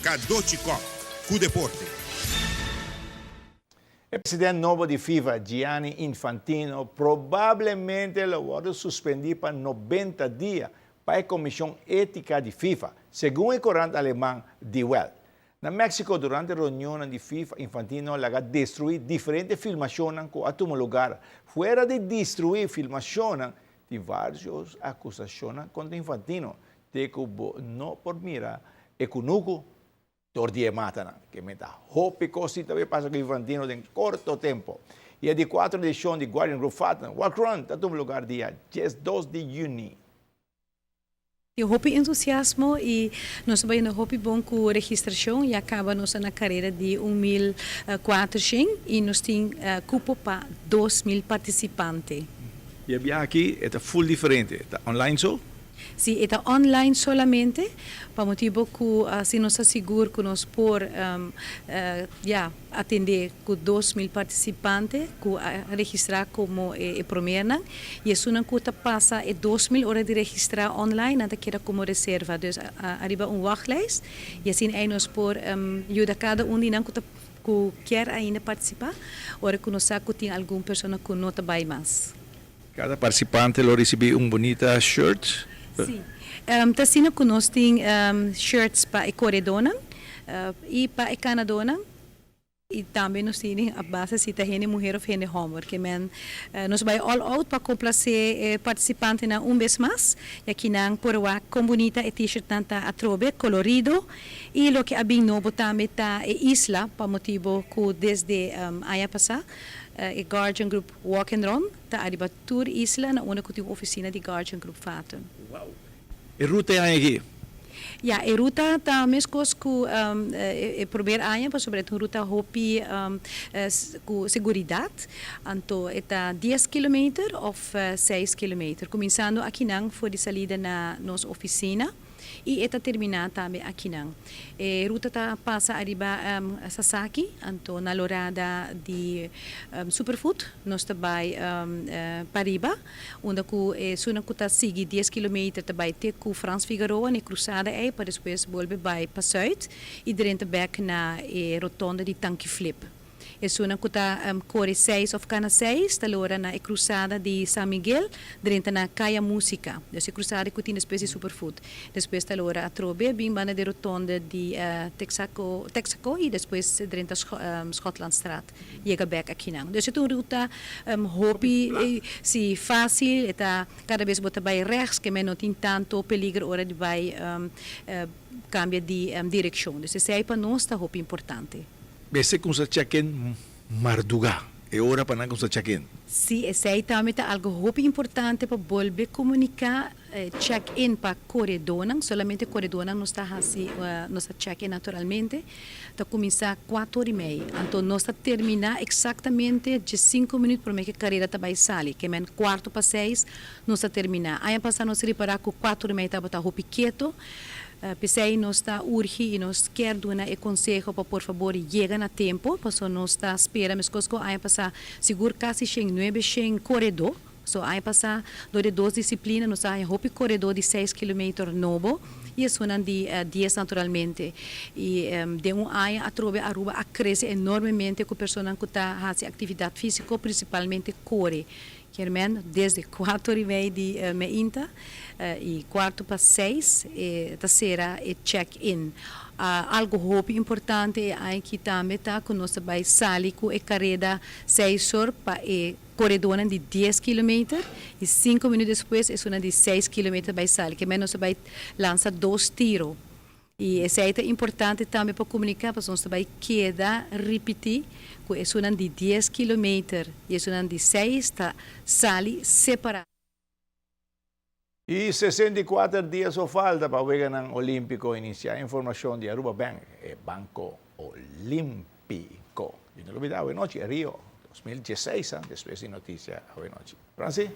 Cadochi Kock cu deporte. E president nobo di FIFA, Gianni Infantino, probablemente lo wordo suspendi pa 90 dia pa e Comision Etica di FIFA, segun e corant aleman Die Welt. Na Mexico, durante reunionnan di FIFA, Infantino a laga destrui diferente filmacionnan cu a tuma lugar. Fuera di destrui filmacionnan, tin varios acusacionnan contra Infantino, te cu bo no por mira e cunucu dor di e matanan. Ke men ta hopi cos tin ta bay pasa cu Infantino den corto tempo. Y e di cuatro edicion di Guardian Group Fatten Walk Run ta tuma lugar dia 12 di juni. Tin hopi entusiasmo y nos ta bayendo hopi bon cu registracion. Ya caba nos ta na carera di 1400 y nos tin cupo pa 2000 participante. Y e biaha aki e ta full diferente, e ta online so? Si, e ta online solamente, pa motibo cu si nos ta sigur cu nos por ya atende cu 2000 participante cu a registra como e promernan y esunnan cu ta pasa e 2000 ora di registra online nan ta keda como reserva, dus ariba un wachtlijst y asina ey nos por yuda cada un di nan cu ta cu kier ainda participa ora cu nos sa cu tin algun persona cu no ta bay mas. Cada participante lo ricibi un bunita shirt. Si. Ta asina cu nos tin shirts pa e coredonan y pa e canadonan y tambe nos tin a base si ta hende muher of hende homber. Ke men nos bay all out pa complace e participantenan un bes mas y aki nan por wak con bunita e t-shirtnan ta atrobe, colorido y loke a bin nobo tambe ta e isla pa motibo cu desde aña pasa e Guardian Group Walk and Run ta ariba tur isla na unda cu tin un oficina di Guardian Group Fatum. Wow! E ruta e aña aki? Ya, e ruta ta mescos cu e promer aña pasobra e ta un ruta hopi cu seguridad. Anto e ta 10 kilometer of 6 kilometer, cuminsando akinan for di salida na nos oficina. I e ta terminá tambe akinan. E ruta ta pasa ariba Sasaki, anto na lorada di Superfood nos ta bai pariba, unda ku esunnan ku ta sigui 10 kilometer ta bai te ku Frans Figaroa na e krusada ei pa despues bolbe bai pa sùit i drenta bèk na e rotonda di Tanki Flip. Esunnan ku ta kore seis òf kana seis ta lora na e krusada di San Miguel drenta na Kaya Músika. Dus e krusada ku tin despues di Superfood. Despues ta lora atrobe bin banda di rotonde di Texaco Texaco i despues drenta Schotlandstraat yega bèk akinan. Dus e ta un ruta hopi si fásil e ta kada bes bo ta bai rèks ke men no tin tanto peliger ora di bai kambia di direkshon. Dus esei pa nos ta hopi importante. Mester kumsa check-in mardugá, e ora pa nan kumsa check-in. Sí, esei tambe ta algo hopi importante pa bolbe komuniká check-in pa koredónan. Solamente koredónan nos ta hasi, nos ta check-in naturalmente. Ta kuminsá kuater ora i mei. Anto nos ta terminá eksaktamente diesinku minüt promé ku e karera ta bai sali, ke men kuarto pa seis nos ta terminá. Aña pasá nos ripará ku kuater ora i mei tabata hopi keto. P'esei nos ta urgi i nos kier duna e konseho pa por fabor yega na tempu, pasobra nos ta spera meskos ku aña pasá sigur kasi 109 koredó. So aña pasá dor di dos disiplina nos a haña hopi koredó di 6 kilometer nobo i esunnan di 10 naturalmente. I den un aña atrobe Aruba a krese enormemente ku personanan ku ta hasi aktividat físiko, prinsipalmente kore. Kier men desde 4:30 di meinta i 5:45 e ta sera e check-in. Algo hopi importante e aña aki tambe ta ku nos ta bai sali ku e kareda 6 or pa e koredónan di 10 kilometer i 5 minüt despues esunnan di 6 kilometer ta bai sali. Kier men nos ta bai lansa dos tiro. I esei ta importante tambe pa komuniká pasobra nos ta bai keda ripití ku esunnan di 10 kilometer i esunnan di 6 ta sali separá. I 64 dia so falta pa Weganan Olímpiko inisiá. Informashon di Aruba Bank, e banko olímpiko. I no lubidá awenochi e Rio 2016, despues di notisia awenochi. Franci?